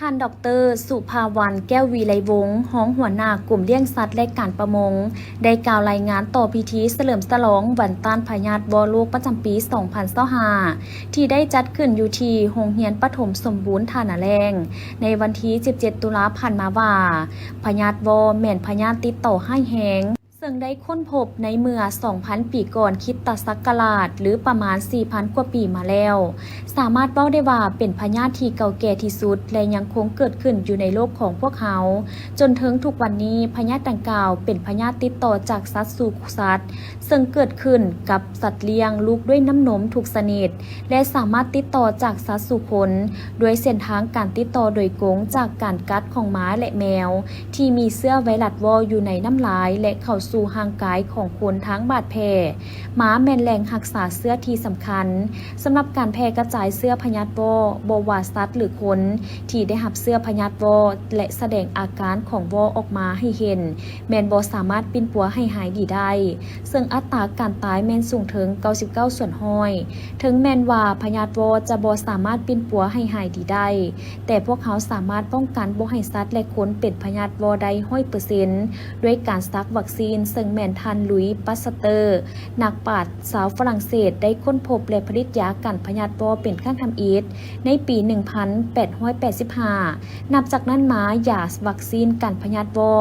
ທ່ານ ດອກເຕີ ສຸພາວັນ ແກ້ວວິໄລວົງ ຮອງຫົວໜ້າກົມລ້ຽງສັດ ແລະ ການປະມົງ ໄດ້ກ່າວລາຍງານຕໍ່ພິທີສະເຫຼີມສະຫຼອງວັນຕ້ານພະຍາດວໍໂລກປະຈຳປີສອງພັນຊາວຫ້າ ທີ່ໄດ້ຈັດຂຶ້ນຢູ່ທີ່ໂຮງຮຽນປະຖົມສົມບູນທ່ານາແລ້ງ ໃນວັນທີສິບເຈັດ ຕຸລາຜ່ານມາວ່າ ພະຍາດວໍແມ່ນພະຍາດຕິດຕໍ່ຮ້າຍແຮງ ເຊິ່ງໄດ້ຄົ້ນພົບໃນເມື່ອສອງພັນປີກ່ອນຄຣິສຕະສັກກະລາດ ຫຼື ປະມານສີ່ພັນກວ່າປີມາແລ້ວ, ສາມາດເວົ້າໄດ້ວ່າເປັນພະຍາດທີ່ເກົ່າແກ່ທີ່ສຸດ ແລະ ຍັງຄົງເກີດຂຶ້ນຢູ່ໃນໂລກຂອງພວກເຮົາ. ຈົນເຖິງທຸກວັນນີ້, ພະຍາດດັ່ງກ່າວເປັນພະຍາດຕິດຕໍ່ຈາກສັດສູ່ສັດ, ເຊິ່ງເກີດຂຶ້ນກັບສັດລ້ຽງລູກດ້ວຍນ້ຳນົມທຸກຊະນິດ ແລະ ສາມາດຕິດຕໍ່ຈາກສັດສູ່ຄົນ ດ້ວຍເສັ້ນທາງການຕິດຕໍ່ໂດຍກົງຈາກການກັດຂອງໝາ ແລະ ແມວ ທີ່ມີເຊື້ອໄວຣັສວໍຢູ່ໃນນ້ຳລາຍ ແລະ ເຂົ້າສູ່ຮ່າງກາຍຂອງຄົນທາງບາດແຜ. ໝາແມ່ນແຫຼ່ງຮັກສາເຊື້ອທີ່ສຳຄັນສຳລັບການແຜ່ກະຈາຍເຊື້ອພະຍາດວໍ, ບໍ່ວ່າສັດ ຫຼື ຄົນ ທີ່ໄດ້ຮັບເຊື້ອພະຍາດວໍ ແລະ ສະແດງອາການຂອງວໍອອກມາໃຫ້ເຫັນ ແມ່ນບໍ່ສາມາດປິ່ນປົວໃຫ້ຫາຍດີໄດ້, ເຊິ່ງອັດຕາການຕາຍແມ່ນສູງເຖິງເກົ້າສິບເກົ້າສ່ວນຮ້ອຍ. ເຖິງແມ່ນວ່າພະຍາດວໍຈະບໍ່ສາມາດປິ່ນປົວໃຫ້ຫາຍດີໄດ້, ແຕ່ພວກເຮົາສາມາດປ້ອງກັນບໍ່ໃຫ້ສັດ ແລະ ຄົນເປັນພະຍາດວໍໄດ້ຮ້ອຍເປີເຊັນ ດ້ວຍການສັກວັກຊີນ, ເຊິ່ງແມ່ນທ່ານ ລຸຍ ປາສເຕີ ນັກປາດຊາວຝຣັ່ງເສດ ໄດ້ຄົ້ນພົບ ແລະ ຜະລິດຢາກັນພະຍາດວໍເປັນຄັ້ງທຳອິດໃນປີໜຶ່ງພັນແປດຮ້ອຍແປດສິບຫ້າ. ນັບຈາກນັ້ນມາ, ຢາວັກຊີນກັນພະຍາດວໍ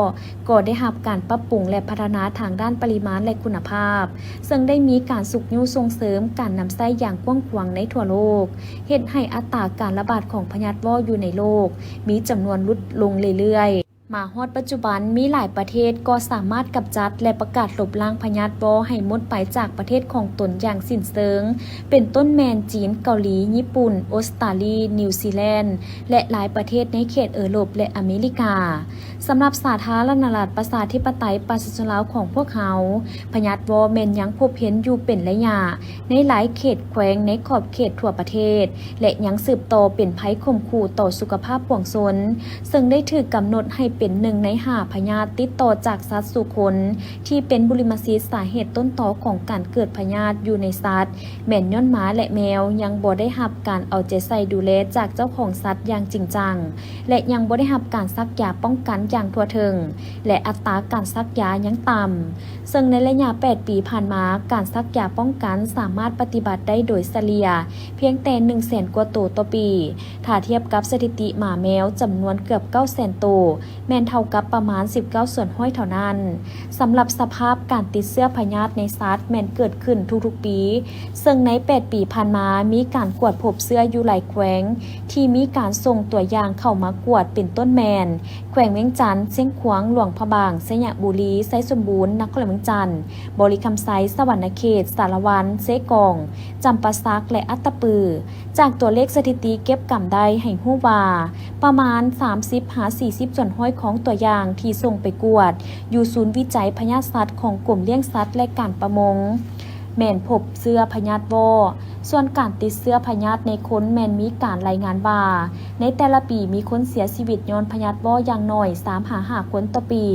ກໍໄດ້ຮັບການປັບປຸງ ແລະ ພັດທະນາທາງດ້ານປະລິມານ ແລະ ຄຸນນະພາບ, ເຊິ່ງໄດ້ມີການຊຸກຍູ້ສົ່ງເສີມການນຳໃຊ້ຢ່າງກວ້າງຂວາງໃນທົ່ວໂລກ, ເຮັດໃຫ້ອັດຕາການລະບາດຂອງພະຍາດວໍຢູ່ໃນໂລກມີຈຳນວນຫຼຸດລົງເລື້ອຍໆ. ມາຮອດປັດຈຸບັນ, ມີຫຼາຍປະເທດກໍສາມາດກຳຈັດ ແລະ ປະກາດລົບລ້າງພະຍາດວໍໃຫ້ໝົດໄປຈາກປະເທດຂອງຕົນຢ່າງສິ້ນເຊີງ, ເປັນຕົ້ນແມ່ນຈີນ, ເກົາຫຼີ, ຍີ່ປຸ່ນ, ອົດສະຕາລີ, ນິວຊີແລນ ແລະ ຫຼາຍປະເທດໃນເຂດເອີຣົບ ແລະ ອາເມລິກາ. ສຳລັບສາທາລະນະລັດປະຊາທິປະໄຕປະຊາຊົນລາວຂອງພວກເຮົາ, ພະຍາດວໍແມ່ນຍັງພົບເຫັນຢູ່ເປັນໄລຍະໃນຫຼາຍເຂດແຂວງໃນຂອບເຂດທົ່ວປະເທດ ແລະ ຍັງສືບຕໍ່ເປັນໄພຂົ່ມຂູ່ຕໍ່ສຸຂະພາບປວງຊົນ, ເຊິ່ງໄດ້ຖືກກຳນົດໃຫ້ເປັນໜຶ່ງໃນຫ້າພະຍາດຕິດຕໍ່ຈາກສັດສູ່ຄົນ ທີ່ເປັນບຸລິມະສິດສາເຫດຕົ້ນຕໍຂອງການເກີດພະຍາດຢູ່ໃນສັດ ແມ່ນຍ້ອນໝາ ແລະ ແມວຍັງບໍ່ໄດ້ຮັບການເອົາໃຈໃສ່ດູແລຈາກເຈົ້າຂອງສັດຢ່າງຈິງຈັງ ແລະ ຍັງບໍ່ໄດ້ຮັບການສັກຢາປ້ອງກັນຢ່າງທົ່ວເຖິງ ແລະ ອັດຕາການສັກຢາຍັງຕ່ຳ, ເຊິ່ງໃນໄລຍະແປດປີຜ່ານມາ, ການສັກຢາປ້ອງກັນສາມາດປະຕິບັດໄດ້ໂດຍສະເລ່ຍພຽງແຕ່ໜຶ່ງແສນກວ່າໂຕຕໍ່ປີ, ຖ້າທຽບກັບສະຖິຕິໝາແມວຈຳນວນເກືອບເກົ້າແສນໂຕ, ແມ່ນເທົ່າກັບປະມານສິບເກົ້າສ່ວນຮ້ອຍເທົ່ານັ້ນ. ສຳລັບສະພາບການຕິດເຊື້ອພະຍາດໃນສັດແມ່ນເກີດຂຶ້ນທຸກໆປີ, ເຊິ່ງໃນແປດປີຜ່ານມາມີການກວດພົບເຊື້ອຢູ່ຫຼາຍແຂວງ ທີ່ມີການສົ່ງຕົວຢ່າງເຂົ້າມາກວດ ເປັນຕົ້ນແມ່ນ ແຂວງວຽງຈັນ, ຊຽງຂວາງ, ຫຼວງພະບາງ, ໄຊຍະບູລີ, ໄຊສົມບູນ, ນະຄອນຫຼວງວຽງຈັນ, ບໍລິຄຳໄຊ, ສະຫວັນນະເຂດ, ສາລະວັນ, ເຊກອງ, ຈຳປາສັກ ແລະ ອັດຕະປື. ຈາກຕົວເລກສະຖິຕິເກັບກຳໄດ້ໃຫ້ຮູ້ວ່າ ປະມານສາມສິບຫາສີ່ສິບສ່ວນຮ້ອຍຂອງຕົວຢ່າງທີ່ສົ່ງໄປກວດຢູ່ສູນວິໄຈພະຍາດສັດຂອງກົມລ້ຽງສັດ ແລະ ການປະມົງ ແມ່ນພົບເຊື້ອພະຍາດວໍ. ສ່ວນການຕິດເຊື້ອພະຍາດໃນຄົນແມ່ນມີການລາຍງານວ່າ ໃນແຕ່ລະປີມີຄົນເສຍຊີວິດຍ້ອນພະຍາດວໍຢ່າງໜ້ອຍສາມຫາຫ້າຄົນຕໍ່ປີ.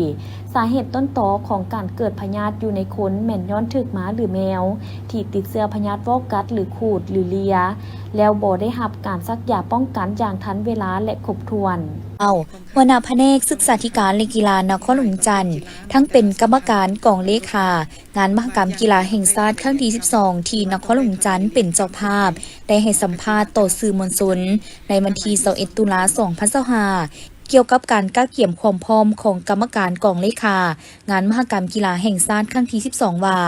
ສາເຫດຕົ້ນຕໍຂອງການເກີດພະຍາດຢູ່ໃນຄົນແມ່ນຍ້ອນຖືກໝາ ຫຼື ແມວ ທີ່ຕິດເຊື້ອພະຍາດວໍກັດ ຫຼື ຂູດ ຫຼື ເລຍ ແລ້ວບໍ່ໄດ້ຮັບການສັກຢາປ້ອງກັນຢ່າງທັນເວລາ ແລະ ຄົບຖ້ວນ. ເອົາ ຫົວໜ້າພະແນກສຶກສາທິການ ແລະ ກິລານະຄອນຫຼວງວຽງຈັນ ທັງເປັນກຳມະການກອງເລຂາງານມະຫະກຳກິລາແຫ່ງຊາດຄັ້ງທີສິບສອງ ທີ່ນະຄອນຫຼວງວຽງຈັນເປັນເຈົ້າພາບ ໄດ້ໃຫ້ສຳພາດຕໍ່ສື່ມວນຊົນໃນວັນທີຊາວເອັດ ຕຸລາ ສອງພັນຊາວຫ້າ ກ່ຽວກັບການກະກຽມຄວາມພ້ອມຂອງກຳມະການກອງເລຂາງານມະຫະກຳກິລາແຫ່ງຊາດຄັ້ງທີສິບສອງ ວ່າ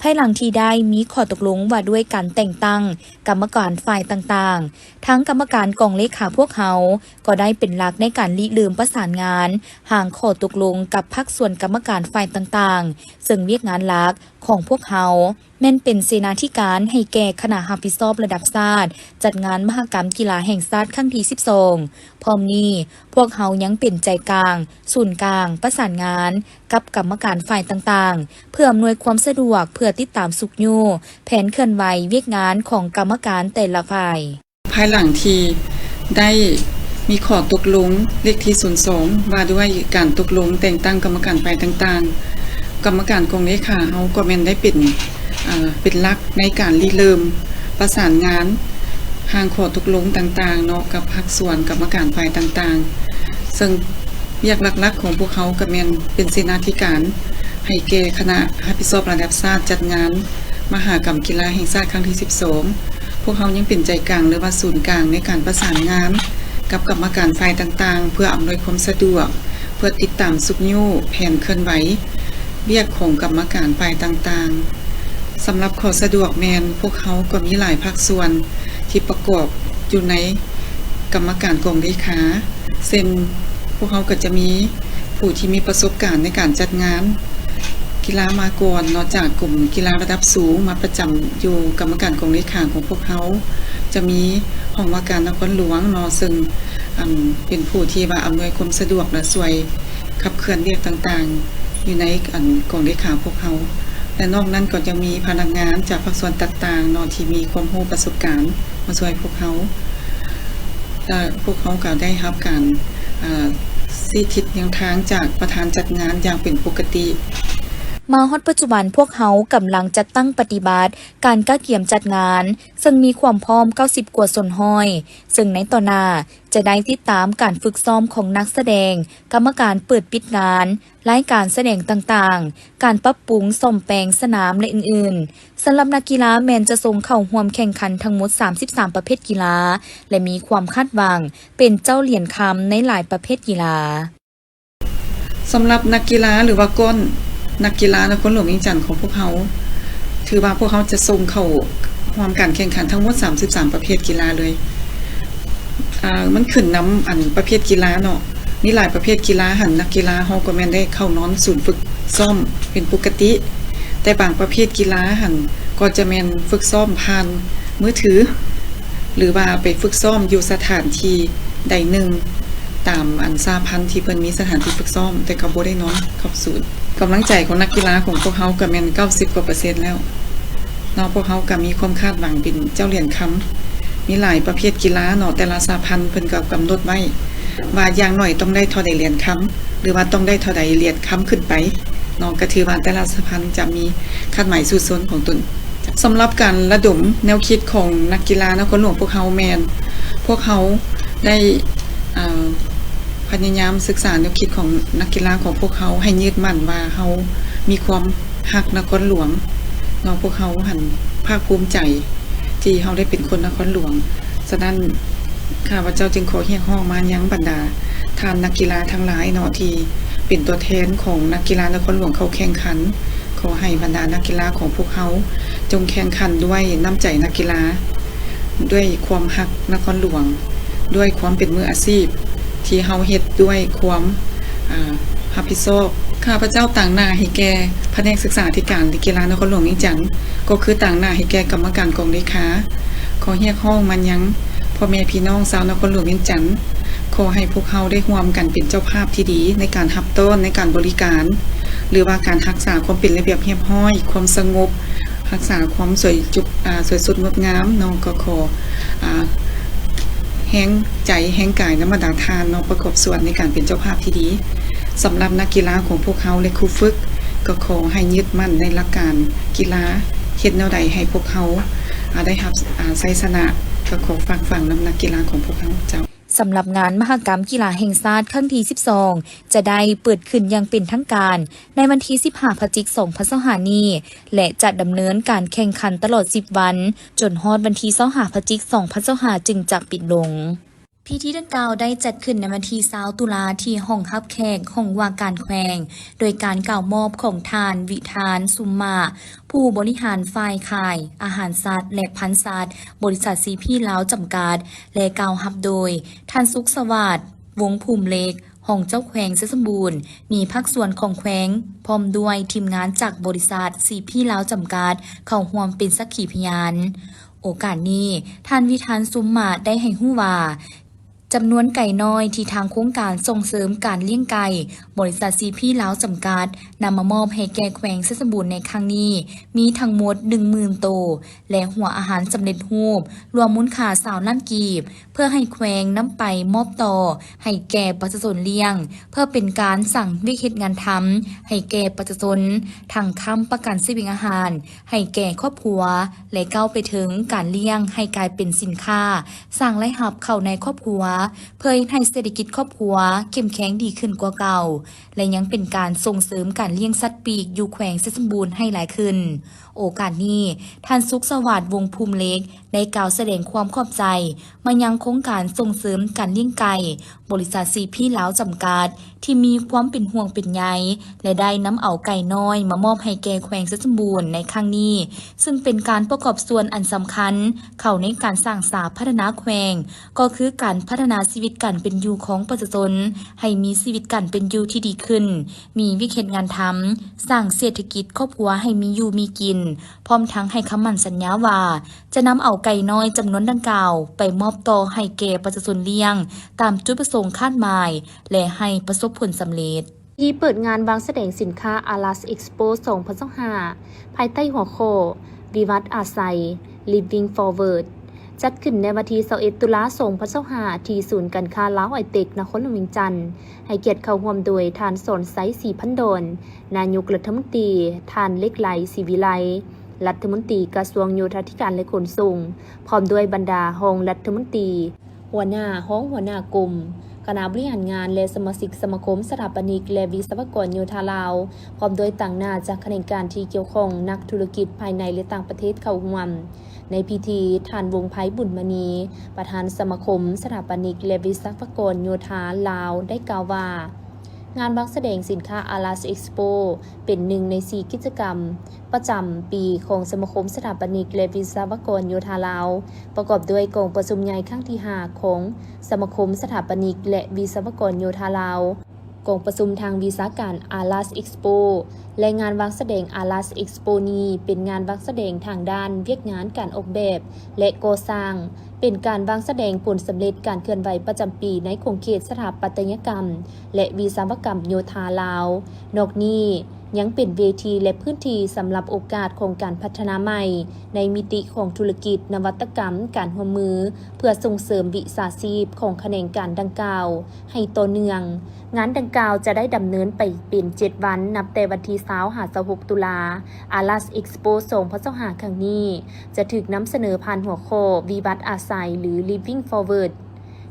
ພາຍຫຼັງທີ່ໄດ້ມີຂໍ້ຕົກລົງວ່າດ້ວຍການແຕ່ງຕັ້ງກຳມະການຝ່າຍຕ່າງໆ, ທາງກຳມະການກອງເລຂາພວກເຮົາກໍໄດ້ເປັນຫຼັກໃນການລິເລີ່ມປະສານງານຮ່າງຂໍ້ຕົກລົງກັບພາກສ່ວນກຳມະການຝ່າຍຕ່າງໆ, ເຊິ່ງວຽກງານຫຼັກຂອງພວກເຮົາແມ່ນເປັນເສນາທິການໃຫ້ແກ່ຄະນະຮັບຜິດຊອບລະດັບຊາດ ຈັດງານມະຫະກຳກິລາແຫ່ງຊາດຄັ້ງທີສິບສອງ. ພ້ອມນີ້, ພວກເຮົາຍັງເປັນໃຈກາງ, ສູນກາງ, ປະສານງານ ກັບກຳມະການຝ່າຍຕ່າງໆ ເພື່ອອຳນວຍຄວາມສະດວກ ເພື່ອຕິດຕາມຊຸກຍູ້ແຜນເຄື່ອນໄຫວວຽກງານຂອງກຳມະການແຕ່ລະຝ່າຍ. ພາຍຫຼັງທີ່ໄດ້ມີຂໍ້ຕົກລົງເລກທີສູນສອງ ວ່າດ້ວຍການຕົກລົງແຕ່ງຕັ້ງກຳມະການຝ່າຍຕ່າງໆ, ກຳມະການກອງເລຂາເຮົາກໍແມ່ນໄດ້ເປັນ, ເປັນຫຼັກໃນການລິເລີ່ມປະສານງານ ທາງຂໍ້ຕົກລົງຕ່າງໆເນາະ ກັບພາກສ່ວນກຳມະການຝ່າຍຕ່າງໆ ເຊິ່ງວຽກຫຼັກໆຂອງພວກເຮົາກໍແມ່ນເປັນເສນາທິການໃຫ້ແກ່ຄະນະຮັບຜິດຊອບລະດັບຊາດຈັດງານມະຫະກຳກິລາແຫ່ງຊາດຄັ້ງທີສິບສອງ. ພວກເຮົາຍັງເປັນໃຈກາງ ຫຼືວ່າສູນກາງໃນການປະສານງານກັບກຳມະການຝ່າຍຕ່າງໆ ເພື່ອອຳນວຍຄວາມສະດວກ ເພື່ອຕິດຕາມຊຸກຍູ້ແຜນເຄື່ອນໄຫວວຽກຂອງກຳມະການຝ່າຍຕ່າງໆ. ສຳລັບຂໍ້ສະດວກແມ່ນ ພວກເຮົາກໍມີຫຼາຍພາກສ່ວນທີ່ປະກອບຢູ່ໃນກຳມະການກອງເລຂາ ເຊັ່ນ ພວກເຮົາກໍຈະມີຜູ້ທີ່ມີປະສົບການໃນການຈັດງານກິລາມາກ່ອນເນາະ ຈາກກົມກິລາລະດັບສູງມາປະຈຳຢູ່ກຳມະການກອງເລຂາຂອງພວກເຮົາ, ຈະມີຫ້ອງວ່າການນະຄອນຫຼວງເນາະ ເຊິ່ງ ອັນ ເປັນຜູ້ທີ່ວ່າອຳນວຍຄວາມສະດວກ ແລະ ຊ່ວຍຂັບເຄື່ອນວຽກຕ່າງໆ ຢູ່ໃນ ອັນ ກອງເລຂາພວກເຮົາ ແລະ ນອກນັ້ນກໍຈະມີພະນັກງານຈາກພາກສ່ວນຕ່າງໆເນາະ ທີ່ມີຄວາມຮູ້ປະສົບການມາຊ່ວຍພວກເຮົາ ແລະ ພວກເຮົາກໍໄດ້ຮັບການ ອາ ຊີ້ທິດແນວທາງຈາກປະທານຈັດງານຢ່າງເປັນປົກກະຕິ. ມາຮອດປັດຈຸບັນ ພວກເຮົາກຳລັງຈັດຕັ້ງປະຕິບັດການກະກຽມຈັດງານ ເຊິ່ງມີຄວາມພ້ອມເກົ້າສິບກວ່າສ່ວນຮ້ອຍ ເຊິ່ງໃນຕໍ່ໜ້າຈະໄດ້ຕິດຕາມການຝຶກຊ້ອມຂອງນັກສະແດງ, ກຳມະການເປີດປິດງານ, ລາຍການສະແດງຕ່າງໆ, ການປັບປຸງສ້ອມແປງສະໜາມ ແລະ ອື່ນໆ. ສຳລັບນັກກິລາແມ່ນຈະສົ່ງເຂົ້າຮ່ວມແຂ່ງຂັນທັງໝົດສາມສິບສາມປະເພດກິລາ ແລະ ມີຄວາມຄາດຫວັງເປັນເຈົ້າຫຼຽນຄຳໃນຫຼາຍປະເພດກິລາ. ສຳລັບນັກກິລາ ຫຼືວ່າກ້ອນນັກກິລານະຄອນຫຼວງວຽງຈັນຂອງພວກເຮົາ ຖືວ່າພວກເຮົາຈະສົ່ງເຂົ້າຮ່ວມການແຂ່ງຂັນທັງໝົດສາມສິບສາມປະເພດກິລາເລີຍ. ອາ ມັນຂຶ້ນນຳ ອັນ ປະເພດກິລາເນາະ, ມີຫຼາຍປະເພດກິລາຫັ້ນ ນັກກິລາເຮົາກໍແມ່ນໄດ້ເຂົ້ານອນສູນຝຶກຊ້ອມເປັນປົກກະຕິ, ແຕ່ບາງປະເພດກິລາຫັ້ນກໍຈະແມ່ນຝຶກຊ້ອມຜ່ານມືຖື ຫຼືວ່າໄປຝຶກຊ້ອມຢູ່ສະຖານທີ່ໃດໜຶ່ງ ຕາມອັນສະຫະພັນທີ່ເພິ່ນມີສະຖານທີ່ຝຶກຊ້ອມ, ແຕ່ກໍບໍ່ໄດ້ນອນເຂົ້າສູນ. ກຳລັງໃຈຂອງນັກກິລາຂອງພວກເຮົາກໍແມ່ນເກົ້າສິບກວ່າເປີເຊັນແລ້ວເນາະ. ພວກເຮົາກໍມີຄວາມຄາດຫວັງເປັນເຈົ້າຫຼຽນຄຳ. ມີຫຼາຍປະເພດກິລາເນາະ, ແຕ່ລະສະຫະພັນເພິ່ນກໍກຳນົດໄວ້ວ່າຢ່າງໜ້ອຍຕ້ອງໄດ້ເທົ່າໃດຫຼຽນຄຳ ຫຼືວ່າຕ້ອງໄດ້ເທົ່າໃດຫຼຽນຄຳຂຶ້ນໄປເນາະ, ກໍຖືວ່າແຕ່ລະສະຫະພັນຈະມີຄາດໝາຍສູ້ຊົນຂອງຕົນ. ສຳລັບການລະດົມແນວຄິດຂອງນັກກິລານະຄອນຫຼວງພວກເຮົາແມ່ນ ພວກເຮົາໄດ້ ເອີ ພະຍາຍາມສຶກສາແນວຄິດຂອງນັກກິລາຂອງພວກເຮົາ ໃຫ້ຍຶດໝັ້ນວ່າເຮົາມີຄວາມຮັກນະຄອນຫຼວງເນາະ. ພວກເຮົາຫັ້ນພາກພູມໃຈທີ່ເຮົາໄດ້ເປັນຄົນນະຄອນຫຼວງ. ສະນັ້ນ ຂ້າພະເຈົ້າຈຶ່ງຂໍຮຽກຮ້ອງມາຍັງບັນດາທ່ານນັກກິລາທັງຫຼາຍເນາະ ທີ່ເປັນຕົວແທນຂອງນັກກິລານະຄອນຫຼວງເຂົ້າແຂ່ງຂັນ. ຂໍໃຫ້ບັນດານັກກິລາຂອງພວກເຮົາຈົ່ງແຂ່ງຂັນດ້ວຍນ້ຳໃຈນັກກິລາ, ດ້ວຍຄວາມຮັກນະຄອນຫຼວງ, ດ້ວຍຄວາມເປັນມືອາຊີບ ທີ່ເຮົາເຮັດດ້ວຍຄວາມ ອາ ຮັບຜິດຊອບ. ຂ້າພະເຈົ້າຕາງໜ້າໃຫ້ແກ່ພະແນກສຶກສາທິການ ແລະ ກິລານະຄອນຫຼວງວຽງຈັນ, ກໍຄືຕາງໜ້າໃຫ້ແກ່ກຳມະການກອງເລຂາ. ຂໍຮຽກຮ້ອງມາຍັງພໍ່ແມ່ພີ່ນ້ອງຊາວນະຄອນຫຼວງວຽງຈັນ, ຂໍໃຫ້ພວກເຮົາໄດ້ຮ່ວມກັນເປັນເຈົ້າພາບທີ່ດີໃນການຮັບຕ້ອນ, ໃນການບໍລິການ ຫຼືວ່າການຮັກສາຄວາມເປັນລະບຽບຮຽບຮ້ອຍ, ຄວາມສະຫງົບ, ຮັກສາຄວາມສວຍຈຸ ອາ ສວຍສົດງົດງາມເນາະ. ກໍຂໍ ອາ ແຮງໃຈແຮງກາຍນຳບັນດາທ່ານເນາະ ປະກອບສ່ວນໃນການເປັນເຈົ້າພາບທີ່ດີ. ສຳລັບນັກກິລາຂອງພວກເຮົາ ແລະ ຄູຝຶກ ກໍຂໍໃຫ້ຍຶດໝັ້ນໃນຫຼັກການກິລາ, ເຮັດແນວໃດໃຫ້ພວກເຮົາ ອາ ໄດ້ຮັບ ອາ ໄຊຊະນະ, ກໍຂໍຝາກຝັງນຳນັກກິລາຂອງພວກເຮົາເຈົ້າ. ສຳລັບງານມະຫະກຳກິລາແຫ່ງຊາດຄັ້ງທີສິບສອງ ຈະໄດ້ເປີດຂຶ້ນຢ່າງເປັນທາງການໃນວັນທີສິບຫ້າ ພະຈິກ ສອງພັນຊາວຫ້ານີ້ ແລະ ຈະດຳເນີນການແຂ່ງຂັນຕະຫຼອດສິບວັນ ຈົນຮອດວັນທີຊາວຫ້າ ພະຈິກ ສອງພັນຊາວຫ້າ ຈຶ່ງຈະປິດລົງ. ພິທີດັ່ງກ່າວໄດ້ຈັດຂຶ້ນໃນວັນທີຊາວ ຕຸລາ ທີ່ຫ້ອງຮັບແຂກ ຫ້ອງວ່າການແຂວງ ໂດຍການກ່າວມອບຂອງທ່ານ ວິທານ ຊຸມມະ ຜູ້ບໍລິຫານຝ່າຍຂາຍອາຫານສັດ ແລະ ພັນສັດ ບໍລິສັດ ຊີພີ ລາວ ຈຳກັດ ແລະ ກ່າວຮັບໂດຍ ທ່ານ ສຸກສະຫວາດ ວົງພູມເລັກ ຮອງເຈົ້າແຂວງໄຊສົມບູນ, ມີພາກສ່ວນຂອງແຂວງ ພ້ອມດ້ວຍທີມງານຈາກບໍລິສັດ ຊີພີ ລາວ ຈຳກັດ ເຂົ້າຮ່ວມເປັນສັກຂີພະຍານ. ໂອກາດນີ້ ທ່ານ ວິທານ ຊຸມມະ ໄດ້ໃຫ້ຮູ້ວ່າ ຈຳນວນໄກ່ນ້ອຍທີ່ທາງໂຄງການສົ່ງເສີມການລ້ຽງໄກ່ ບໍລິສັດ ຊີພີ ລາວ ຈຳກັດ ນຳມາມອບໃຫ້ແກ່ແຂວງໄຊສົມບູນໃນຄັ້ງນີ້ ມີທັງໝົດ ໜຶ່ງໝື່ນໂຕ ແລະ ຫົວອາຫານສຳເລັດຮູບ ລວມມູນຄ່າ ຊາວລ້ານກີບ ເພື່ອໃຫ້ແຂວງນຳໄປມອບຕໍ່ໃຫ້ແກ່ປະຊາຊົນລ້ຽງ ເພື່ອເປັນການສ້າງວຽກເຮັດງານທຳໃຫ້ແກ່ປະຊາຊົນ, ທັງຄ້ຳປະກັນຊີວິດອາຫານໃຫ້ແກ່ຄອບຄົວ ແລະ ກ້າວໄປເຖິງການລ້ຽງໃຫ້ກາຍເປັນສິນຄ້າ ສ້າງລາຍຮັບເຂົ້າໃນຄອບຄົວ ເພື່ອເຮັດໃຫ້ເສດຖະກິດຄອບຄົວເຂັ້ມແຂງດີຂຶ້ນກວ່າເກົ່າ ແລະ ຍັງເປັນການສົ່ງເສີມການລ້ຽງສັດປີກຢູ່ແຂວງໄຊສົມບູນໃຫ້ຫຼາຍຂຶ້ນ. ໂອກາດນີ້, ທ່ານ ສຸກສະຫວັດ ວົງພູມເຫຼັກ ໄດ້ກ່າວສະແດງຄວາມຂອບໃຈມາຍັງໂຄງການສົ່ງເສີມການລ້ຽງໄກ່ ບໍລິສັດ ຊີພີ ລາວ ຈຳກັດ ທີ່ມີຄວາມເປັນຫ່ວງເປັນໃຍ ແລະ ໄດ້ນຳເອົາໄກ່ນ້ອຍມາມອບໃຫ້ແກ່ແຂວງໄຊສົມບູນໃນຄັ້ງນີ້, ຊຶ່ງເປັນການປະກອບສ່ວນອັນສຳຄັນເຂົ້າໃນການສ້າງສາພັດທະນາແຂວງ, ກໍຄືການພັດທະນາຊີວິດການເປັນຢູ່ຂອງປະຊາຊົນໃຫ້ມີຊີວິດການເປັນຢູ່ທີ່ດີຂຶ້ນ, ມີວຽກເຮັດງານທຳ, ສ້າງເສດຖະກິດຄອບຄົວໃຫ້ມີຢູ່ມີກິນ, ພ້ອມທັງໃຫ້ຄຳໝັ້ນສັນຍາວ່າ ຈະນຳເອົາໄກ່ນ້ອຍຈຳນວນດັ່ງກ່າວໄປມອບຕໍ່ໃຫ້ແກ່ປະຊາຊົນລ້ຽງຕາມຈຸດປະສົງຄາດໝາຍ ແລະ ໃຫ້ປະສົບຜົນສຳເລັດ. ພິທີເປີດງານວາງສະແດງສິນຄ້າ Alas Expo ສອງພັນຊາວຫ້າ ພາຍໃຕ້ຫົວຂໍ້ ວິວັດອາໄສ Living Forward ຈັດຂຶ້ນໃນວັນທີຊາວເອັດ ຕຸລາ ສອງພັນຊາວຫ້າ ທີ່ສູນການຄ້າລາວໄອເຕັກ ນະຄອນຫຼວງວຽງຈັນ, ໃຫ້ກຽດເຂົ້າຮ່ວມໂດຍທ່ານ ສອນໄຊ ສີພັນດອນ ນາຍົກລັດຖະມົນຕີ, ທ່ານ ເລັກໄລ ສີວິໄລ ລັດຖະມົນຕີກະຊວງໂຍທາທິການ ແລະ ຂົນສົ່ງ, ພ້ອມດ້ວຍບັນດາຮອງລັດຖະມົນຕີ, ຫົວໜ້າ, ຮອງຫົວໜ້າກົມ, ຄະນະບໍລິຫານງານ ແລະ ສະມາຊິກສະມາຄົມສະຖາປະນິກ ແລະ ວິສະວະກອນໂຍທາລາວ, ພ້ອມດ້ວຍຕາງໜ້າຈາກຂະແໜງການທີ່ກ່ຽວຂ້ອງ, ນັກທຸລະກິດພາຍໃນ ແລະ ຕ່າງປະເທດເຂົ້າຮ່ວມ. ໃນພິທີ, ທ່ານ ວົງໄພ ບຸນມະນີ, ປະທານສະມາຄົມສະຖາປະນິກ ແລະ ວິສະວະກອນໂຍທາລາວ ໄດ້ກ່າວວ່າ, ງານວາງສະແດງສິນຄ້າ Alas Expo ເປັນໜຶ່ງໃນສີ່ກິດຈະກຳປະຈຳປີຂອງສະມາຄົມສະຖາປະນິກ ແລະ ວິສະວະກອນໂຍທາລາວ, ປະກອບດ້ວຍກອງປະຊຸມໃຫຍ່ຄັ້ງທີຫ້າຂອງສະມາຄົມສະຖາປະນິກ ແລະ ວິສະວະກອນໂຍທາລາວ, ກອງປະຊຸມທາງວິຊາການ Alas Expo ແລະ ງານວາງສະແດງ Alas Expo ນີ້ເປັນງານວາງສະແດງທາງດ້ານວຽກງານການອອກແບບ ແລະ ກໍ່ສ້າງ, ເປັນການວາງສະແດງຜົນສຳເລັດການເຄື່ອນໄຫວປະຈຳປີໃນຂົງເຂດສະຖາປັດຕະຍະກຳ ແລະ ວິສະວະກຳໂຍທາລາວ. ນອກນີ້ຍັງເປັນເວທີ ແລະ ພື້ນທີ່ສຳລັບໂອກາດຂອງການພັດທະນາໃໝ່ໃນມິຕິຂອງທຸລະກິດ, ນະວັດຕະກຳ, ການຮ່ວມມື ເພື່ອສົ່ງເສີມວິຊາຊີບຂອງຂະແໜງການດັ່ງກ່າວໃຫ້ຕໍ່ເນື່ອງ. ງານດັ່ງກ່າວຈະໄດ້ດຳເນີນໄປເປັນເຈັດວັນ, ນັບແຕ່ວັນທີຊາວ ຫາ ຊາວຫົກ ຕຸລາ. Alas Expo ສອງພັນຊາວຫ້າ ຄັ້ງນີ້ ຈະຖືກນຳສະເໜີຜ່ານຫົວຂໍ້ ວິວັດອາໄສ ຫຼື Living Forward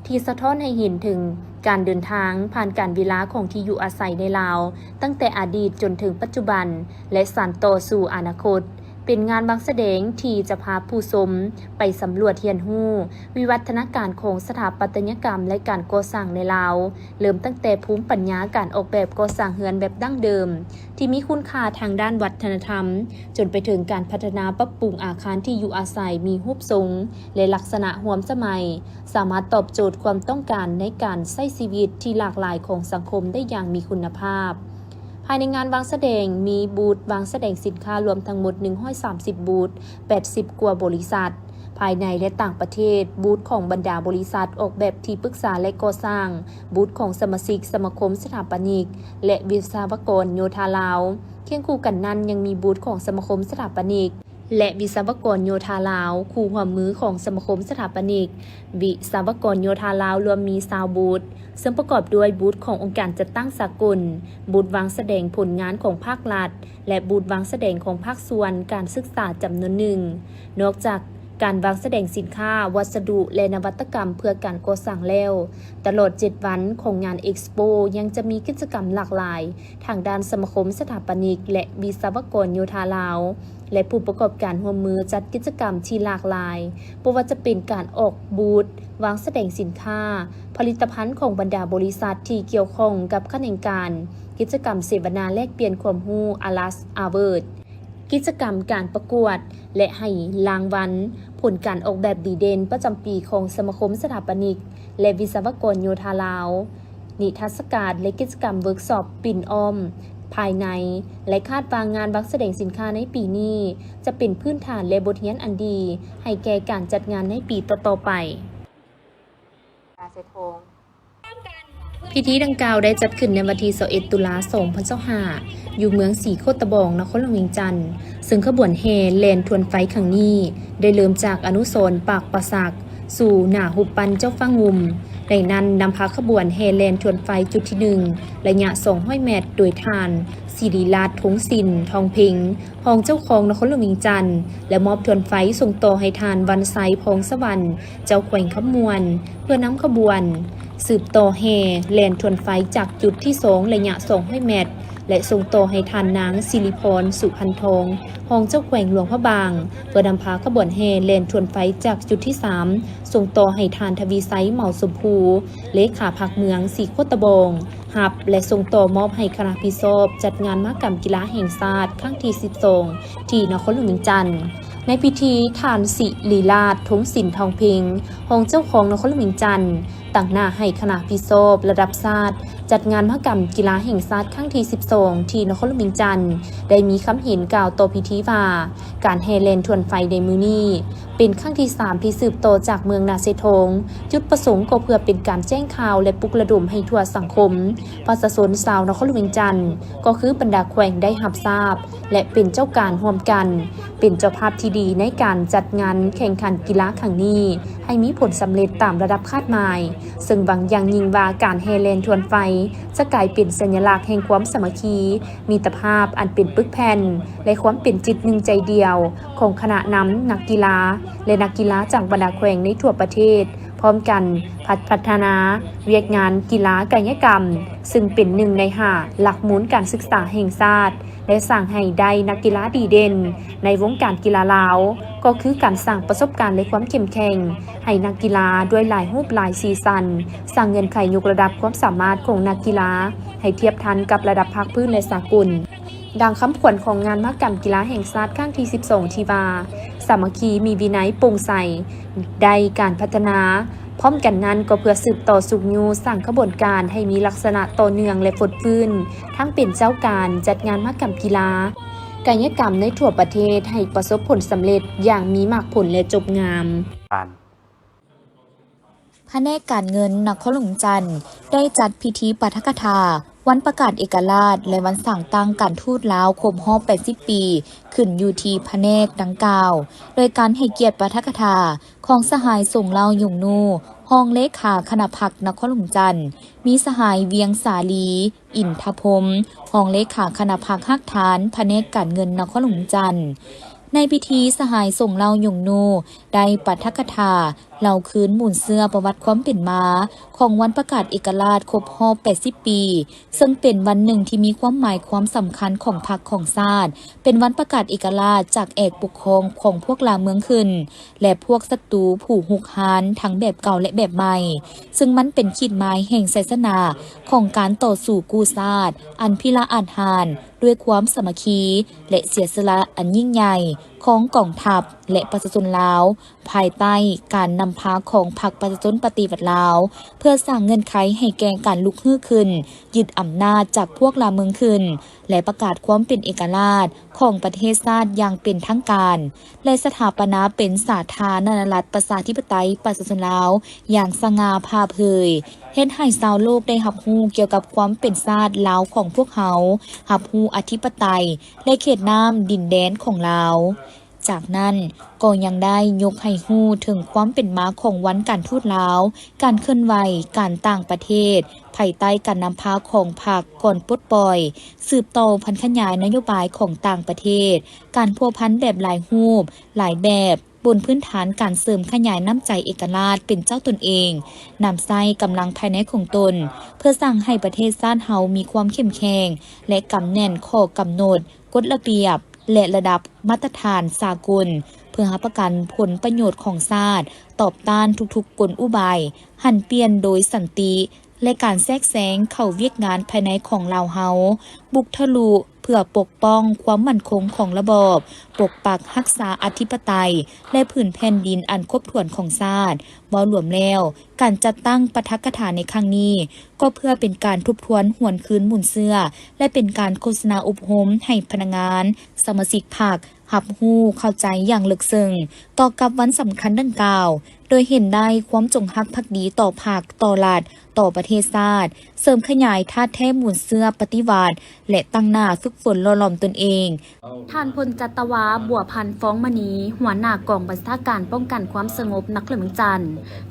ທີ່ສະທ້ອນໃຫ້ເຫັນເຖິງການເດີນທາງຜ່ານການເວລາຂອງທີ່ຢູ່ອາໄສໃນລາວ, ຕັ້ງແຕ່ອະດີດຈົນເຖິງປັດຈຸບັນ ແລະ ສານຕໍ່ສູ່ອະນາຄົດ. ເປັນງານວາງສະແດງທີ່ຈະພາຜູ້ຊົມໄປສຳຫຼວດຮຽນຮູ້ວິວັດທະນາການຂອງສະຖາປັດຕະຍະກຳ ແລະ ການກໍ່ສ້າງໃນລາວ, ເລີ່ມຕັ້ງແຕ່ພູມປັນຍາການອອກແບບກໍ່ສ້າງເຮືອນແບບດັ້ງເດີມ ທີ່ມີຄຸນຄ່າທາງດ້ານວັດທະນະທຳ, ຈົນໄປເຖິງການພັດທະນາປັບປຸງອາຄານທີ່ຢູ່ອາໄສມີຮູບຊົງ ແລະ ລັກສະນະຮ່ວມສະໄໝ, ສາມາດຕອບໂຈດຄວາມຕ້ອງການໃນການໃຊ້ຊີວິດທີ່ຫຼາກຫຼາຍຂອງສັງຄົມໄດ້ຢ່າງມີຄຸນນະພາບ. ພາຍໃນງານວາງສະແດງມີບູດວາງສະແດງສິນຄ້າລວມທັງໝົດໜຶ່ງຮ້ອຍສາມສິບບູດ, ແປດສິບກວ່າບໍລິສັດ, ພາຍໃນ ແລະ ຕ່າງປະເທດ, ບູດຂອງບັນດາບໍລິສັດອອກແບບທີ່ປຶກສາ ແລະ ກໍ່ສ້າງ, ບູດຂອງສະມາຊິກສະມາຄົມສະຖາປະນິກ ແລະ ວິສະວະກອນໂຍທາລາວ. ຄຽງຄູ່ກັນນັ້ນຍັງມີບູດຂອງສະມາຄົມສະຖາປະນິກ ແລະ ວິສະວະກອນໂຍທາລາວ, ຄູ່ຮ່ວມມືຂອງສະມາຄົມສະຖາປະນິກ, ວິສະວະກອນໂຍທາລາວລວມມີຊາວບູດ, ເຊິ່ງປະກອບດ້ວຍບູດຂອງອົງການຈັດຕັ້ງສາກົນ, ບູດວາງສະແດງຜົນງານຂອງພາກລັດ ແລະ ບູດວາງສະແດງຂອງພາກສ່ວນການສຶກສາຈຳນວນໜຶ່ງ. ນອກຈາກການວາງສະແດງສິນຄ້າ, ວັດສະດຸ ແລະ ນະວັດຕະກຳເພື່ອການກໍ່ສ້າງແລ້ວ, ຕະຫຼອດເຈັດວັນຂອງງານ Expo ຍັງຈະມີກິດຈະກຳຫຼາກຫຼາຍ ທາງດ້ານສະມາຄົມສະຖາປະນິກ ແລະ ວິສະວະກອນໂຍທາລາວ ແລະ ຜູ້ປະກອບການຮ່ວມມືຈັດກິດຈະກຳທີ່ຫຼາກຫຼາຍ, ບໍ່ວ່າຈະເປັນການອອກບູດ, ວາງສະແດງສິນຄ້າ, ຜະລິດຕະພັນຂອງບັນດາບໍລິສັດທີ່ກ່ຽວຂ້ອງກັບຂະແໜງການ, ກິດຈະກຳເສວະນາແລກປ່ຽນຄວາມຮູ້ Alas Award, ກິດຈະກຳການປະກວດ ແລະ ໃຫ້ລາງວັນຜົນການອອກແບບດີເດັ່ນປະຈຳປີຂອງສະມາຄົມສະຖາປະນິກ ແລະ ວິສະວະກອນໂຍທາລາວ, ນິທັດສະການ ແລະ ກິດຈະກຳເວີກຊັອບປິ່ນອ້ອມພາຍໃນ ແລະ ຄາດວ່າງານວາງສະແດງສິນຄ້າໃນປີນີ້ຈະເປັນພື້ນຖານ ແລະ ບົດຮຽນອັນດີໃຫ້ແກ່ການຈັດງານໃນປີຕໍ່ໆໄປ. ເສດຖອງ. ພິທີດັ່ງກ່າວໄດ້ຈັດຂຶ້ນໃນວັນທີຊາວເອັດ ຕຸລາ ສອງພັນຊາວຫ້າ ຢູ່ເມືອງສີໂຄດຕະບອງ ນະຄອນຫຼວງວຽງຈັນ, ເຊິ່ງຂະບວນແຫ່ແລ່ນທວນໄຟຄັ້ງນີ້ ໄດ້ເລີ່ມຈາກອະນຸສອນປາກປາສັກ ສູ່ໜ້າຮູບປັ້ນເຈົ້າຟ້າງຸ່ມ. ໃນນັ້ນນຳພາຂະບວນແຫ່ແລ່ນທວນໄຟຈຸດທີໜຶ່ງ ໄລຍະສອງຮ້ອຍແມັດ ໂດຍທ່ານ ສິລິລາດ ທົງສິນ ທອງເພັງ ຮອງເຈົ້າຄອງນະຄອນຫຼວງວຽງຈັນ ແລະ ມອບທວນໄຟສົ່ງຕໍ່ໃຫ້ທ່ານ ວັນໄຊ ພອງສະຫວັນ ເຈົ້າແຂວງຄຳມ່ວນ ເພື່ອນຳຂະບວນສືບຕໍ່ແຫ່ແລ່ນທວນໄຟຈາກຈຸດທີສອງ ໄລຍະສອງຮ້ອຍແມັດ ແລະ ສົ່ງຕໍ່ໃຫ້ທ່ານນາງ ສິລິພອນ ສຸພັນທອງ ຮອງເຈົ້າແຂວງຫຼວງພະບາງ ເພື່ອນຳພາຂະບວນແຫ່ແລ່ນທວນໄຟຈາກຈຸດທີສາມ ສົ່ງຕໍ່ໃຫ້ທ່ານ ທະວີໄຊ ເໝົາຊົມພູ ເລຂາພັກເມືອງສີໂຄດຕະບອງ ຮັບ ແລະ ສົ່ງຕໍ່ມອບໃຫ້ຄະນະຜິດຊອບຈັດງານມະຫະກຳກິລາແຫ່ງຊາດຄັ້ງທີສິບສອງ ທີ່ນະຄອນຫຼວງວຽງຈັນ. ໃນພິທີ ທ່ານ ສິລິລາດ ທົງສິນ ທອງເພັງ ຮອງເຈົ້າຄອງນະຄອນຫຼວງວຽງຈັນ ຕາງໜ້າໃຫ້ຄະນະຜິດຊອບລະດັບຊາດ ຈັດງານມະຫະກຳກິລາແຫ່ງຊາດຄັ້ງທີສິບສອງ ທີ່ນະຄອນຫຼວງວຽງຈັນ ໄດ້ມີຄຳເຫັນກ່າວຕໍ່ພິທີວ່າ ການແຫ່ແລ່ນທວນໄຟໃນມື້ນີ້ ເປັນຄັ້ງທີສາມທີ່ສືບຕໍ່ຈາກເມືອງນາເຊທອງ. ຈຸດປະສົງກໍເພື່ອເປັນການແຈ້ງຂ່າວ ແລະ ປຸກລະດົມໃຫ້ທົ່ວສັງຄົມ, ປະຊາຊົນຊາວນະຄອນຫຼວງວຽງຈັນ ກໍຄືບັນດາແຂວງໄດ້ຮັບຊາບ ແລະ ເປັນເຈົ້າການຮ່ວມກັນ ເປັນເຈົ້າພາບທີ່ດີໃນການຈັດງານແຂ່ງຂັນກິລາຄັ້ງນີ້ ໃຫ້ມີຜົນສຳເລັດຕາມລະດັບຄາດໝາຍ, ເຊິ່ງຫວັງຢ່າງຍິ່ງວ່າການແຫ່ແລ່ນທວນໄຟຈະກາຍເປັນສັນຍະລັກແຫ່ງຄວາມສາມັກຄີ, ມິດຕະພາບອັນເປັນປຶກແຜ່ນ ແລະ ຄວາມເປັນຈິດໜຶ່ງໃຈດຽວຂອງຄະນະນຳນັກກິລາ ແລະ ນັກກິລາຈາກບັນດາແຂວງໃນທົ່ວປະເທດ ພ້ອມກັນພັດ ພັດທະນາວຽກງານກິລາກາຍະກຳ ເຊິ່ງເປັນໜຶ່ງໃນຫ້າຫຼັກມູນການສຶກສາແຫ່ງຊາດ ແລະ ສ້າງໃຫ້ໄດ້ນັກກິລາດີເດັ່ນໃນວົງການກິລາລາວ ກໍຄືການສ້າງປະສົບການ ແລະ ຄວາມເຂັ້ມແຂງໃຫ້ນັກກິລາດ້ວຍຫຼາຍຮູບຫຼາຍສີສັນ, ສ້າງເງື່ອນໄຂຍົກລະດັບຄວາມສາມາດຂອງນັກກິລາໃຫ້ທຽບທັນກັບລະດັບພາກພື້ນ ແລະ ສາກົນ. ດັ່ງຄຳຂວັນຂອງງານມະຫະກຳກິລາແຫ່ງຊາດຄັ້ງທີສິບສອງ ທີ່ວ່າ ສາມັກຄີ ມີວິໄນ ໂປ່ງໃສ ໄດ້ການພັດທະນາ. ພ້ອມກັນນັ້ນກໍເພື່ອສືບຕໍ່ຊຸກຍູ້ສ້າງຂະບວນການໃຫ້ມີລັກສະນະຕໍ່ເນື່ອງ ແລະ ຟົດຟື້ນ ທັງເປັນເຈົ້າການຈັດງານມະຫະກຳກິລາກາຍະກຳໃນທົ່ວປະເທດໃຫ້ປະສົບຜົນສຳເລັດຢ່າງມີໝາກຜົນ ແລະ ຈົບງາມ. ພະແນກການເງິນນະຄອນຫຼວງວຽງຈັນ ໄດ້ຈັດພິທີປາຖະກະຖາວັນປະກາດເອກະລາດ ແລະ ວັນສ້າງຕັ້ງການທູດລາວຄົບຮອບແປດສິບປີ ຂຶ້ນຢູ່ທີ່ພະແນກດັ່ງກ່າວ ໂດຍການໃຫ້ກຽດປາຖະກະຖາຂອງສະຫາຍ ສົງເລົາ ຍົງນູ ຮອງເລຂາຄະນະພັກນະຄອນຫຼວງວຽງຈັນ, ມີສະຫາຍ ວຽງສາລີ ອິນທະພົມ ຮອງເລຂາຄະນະພັກຮາກຖານພະແນກການເງິນນະຄອນຫຼວງວຽງຈັນ. ໃນພິທີ ສະຫາຍ ສົງເລົາ ຍົງນູ ໄດ້ປາຖະກະຖາເລົ່າຄືນມູນເຊື້ອປະຫວັດຄວາມເປັນມາຂອງວັນປະກາດເອກະລາດຄົບຮອບແປດສິບປີ, ເຊິ່ງເປັນວັນໜຶ່ງທີ່ມີຄວາມໝາຍຄວາມສຳຄັນຂອງພັກຂອງຊາດ, ເປັນວັນປະກາດເອກະລາດຈາກແອກປົກຄອງຂອງພວກລ່າເມືອງຂຶ້ນ ແລະ ພວກສັດຕູຜູ້ຮຸກຮານທັງແບບເກົ່າ ແລະ ແບບໃໝ່, ເຊິ່ງມັນເປັນຂີດໝາຍແຫ່ງໄຊຊະນະຂອງການຕໍ່ສູ້ກູ້ຊາດອັນພິລະອາດຫານ ດ້ວຍຄວາມສາມັກຄີ ແລະ ເສຍສະຫຼະອັນຍິ່ງໃຫຍ່ຂອງກອງທັບ ແລະ ປະຊາຊົນລາວ ພາຍໃຕ້ການນຳພາຂອງພັກປະຊາຊົນປະຕິວັດລາວ ເພື່ອສ້າງເງື່ອນໄຂໃຫ້ແກ່ການລຸກຮືຂຶ້ນ, ຍຶດອຳນາດຈາກພວກລ່າເມືອງຂຶ້ນ ແລະ ປະກາດຄວາມເປັນເອກະລາດຂອງປະເທດຊາດຢ່າງເປັນທາງການ ແລະ ສະຖາປະນາເປັນສາທາລະນະລັດ ປະຊາທິປະໄຕ ປະຊາຊົນລາວ ຢ່າງສະຫງ່າຜ່າເຜີຍ, ເຮັດໃຫ້ຊາວໂລກໄດ້ຮັບຮູ້ກ່ຽວກັບຄວາມເປັນຊາດລາວຂອງພວກເຮົາ, ຮັບຮູ້ອະທິປະໄຕ ແລະ ເຂດນ້ຳດິນແດນຂອງລາວ. ຈາກນັ້ນກໍຍັງໄດ້ຍົກໃຫ້ຮູ້ເຖິງຄວາມເປັນມາຂອງວັນການທູດລາວ, ການເຄື່ອນໄຫວການຕ່າງປະເທດ ພາຍໃຕ້ການນຳພາຂອງພັກກ່ອນປົດປ່ອຍ, ສືບຕໍ່ຜັນຂະຫຍາຍນະໂຍບາຍຂອງຕ່າງປະເທດ, ການພົວພັນແບບຫຼາຍຮູບຫຼາຍແບບ, ບົນພື້ນຖານການເສີມຂະຫຍາຍນ້ຳໃຈເອກະລາດເປັນເຈົ້າຕົນເອງ, ນຳໃຊ້ກຳລັງພາຍໃນຂອງຕົນ ເພື່ອສ້າງໃຫ້ປະເທດຊາດເຮົາມີຄວາມເຂັ້ມແຂງ ແລະ ກຳແໜ້ນຂໍ້ກຳນົດ, ກົດລະບຽບ ແລະ ລະດັບມາດຕະຖານສາກົນ ເພື່ອຮັບປະກັນຜົນປະໂຫຍດຂອງຊາດ, ຕອບຕ້ານທຸກໆກົນອຸບາຍຫັນປ່ຽນໂດຍສັນຕິ ແລະ ການແຊກແຊງເຂົ້າວຽກງານພາຍໃນຂອງລາວເຮົາ, ບຸກທະລຸເພື່ອປົກປ້ອງຄວາມໝັ້ນຄົງຂອງລະບອບ, ປົກປັກຮັກສາອະທິປະໄຕ ແລະ ຜືນແຜ່ນດິນອັນຄົບຖ້ວນຂອງຊາດ, ເວົ້າລວມແລ້ວ, ການຈັດຕັ້ງປາຖະກະຖາໃນຄັ້ງນີ້ ກໍເພື່ອເປັນການທົບທວນຫວນຄືນມູນເຊື້ອ ແລະ ເປັນການໂຄສະນາອົບຮົມໃຫ້ພະນັກງານ, ສະມາຊິກພັກ ຮັບຮູ້ເຂົ້າໃຈຢ່າງເລິກເຊິ່ງຕໍ່ກັບວັນສຳຄັນດັ່ງກ່າວ, ໂດຍເຫັນໄດ້ຄວາມຈົງຮັກພັກດີຕໍ່ພັກ, ຕໍ່ລັດ, ຕໍ່ປະເທດຊາດ, ເສີມຂະຫຍາຍທາດແທ້ມູນເຊື້ອປະຕິວັດ ແລະ ຕັ້ງໜ້າຝຶກຝົນຫຼໍ່ຫຼອມຕົນເອງ. ທ່ານ ພົນຈັດຕະວາ ບົວພັນ ຟອງມະນີ, ຫົວໜ້າກອງບັນຊາການປ້ອງກັນຄວາມສະຫງົບນະຄອນຫຼວງວຽງຈັນ,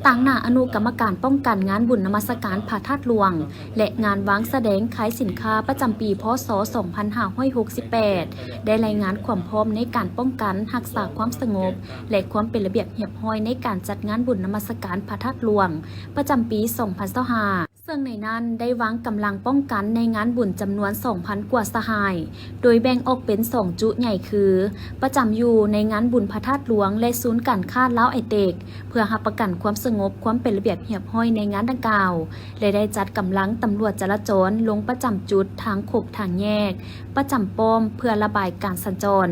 ຕາງໜ້າອະນຸກຳມະການປ້ອງກັນງານບຸນນະມັດສະການພະທາດຫຼວງ ແລະ ງານວາງສະແດງຂາຍສິນຄ້າປະຈຳປີ ພ.ສ. ສອງພັນຫ້າຮ້ອຍຫົກສິບແປດ ໄດ້ລາຍງານຄວາມພ້ອມໃນການປ້ອງກັນ, ຮັກສາຄວາມສະຫງົບ ແລະ ຄວາມເປັນລະບຽບຮຽບຮ້ອຍໃນການຈັດງານບຸນນະມັດສະການພະທາດຫຼວງປະຈຳປີ ສອງພັນຊາວຫ້າ ເຊິ່ງໃນນັ້ນໄດ້ວາງກຳລັງປ້ອງກັນໃນງານບຸນຈຳນວນສອງພັນກວ່າສະຫາຍ, ໂດຍແບ່ງອອກເປັນສອງຈຸໃຫຍ່ຄື ປະຈຳຢູ່ໃນງານບຸນພະທາດຫຼວງ ແລະ ສູນການຄ້າລາວໄອເຕັກ ເພື່ອຮັບປະກັນຄວາມສະຫງົບ, ຄວາມເປັນລະບຽບຮຽບຮ້ອຍໃນງານດັ່ງກ່າວ ແລະ ໄດ້ຈັດກຳລັງຕຳຫຼວດຈະລາຈອນລົງປະຈຳຈຸດທາງຄົກທາງແຍກ, ປະຈຳປ້ອມເພື່ອລະບາຍການສັນຈອນ,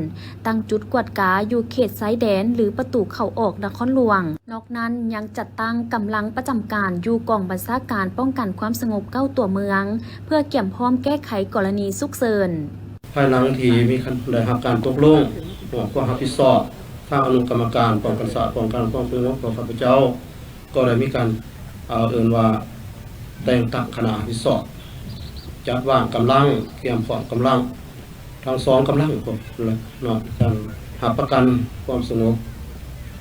ຕັ້ງຈຸດກວດກາຢູ່ເຂດຊາຍແດນ ຫຼື ປະຕູເຂົ້າອອກນະຄອນຫຼວງ. ນອກນັ້ນຍັງຈັດຕັ້ງກຳລັງປະຈຳການຢູ່ກອງບັນຊາການປ້ອງກັນຄວາມສະຫງົບເກົ້າຕົວເມືອງ ເພື່ອກຽມພ້ອມແກ້ໄຂກໍລະນີສຸກເສີນ. ພາຍຫຼັງທີ່ມີການ ໄດ້ຮັບການຕົກລົງ ຄວາມຮັບຜິດຊອບ ທາງອະນຸກຳມະການປ້ອງກັນຊາດ ປ້ອງກັນຄວາມສະຫງົບຂອງຂ້າພະເຈົ້າ ກໍໄດ້ມີການ ເອີ ເອີ້ນວ່າແຕ່ງຕັ້ງຄະນະຮັບຜິດຊອບ ຈັດວາງກຳລັງ, ກຽມພ້ອມກຳລັງ ທັງສອງກຳລັງພຸ້ນແຫຼະເນາະ ການຮັບປະກັນຄວາມສະຫງົບ.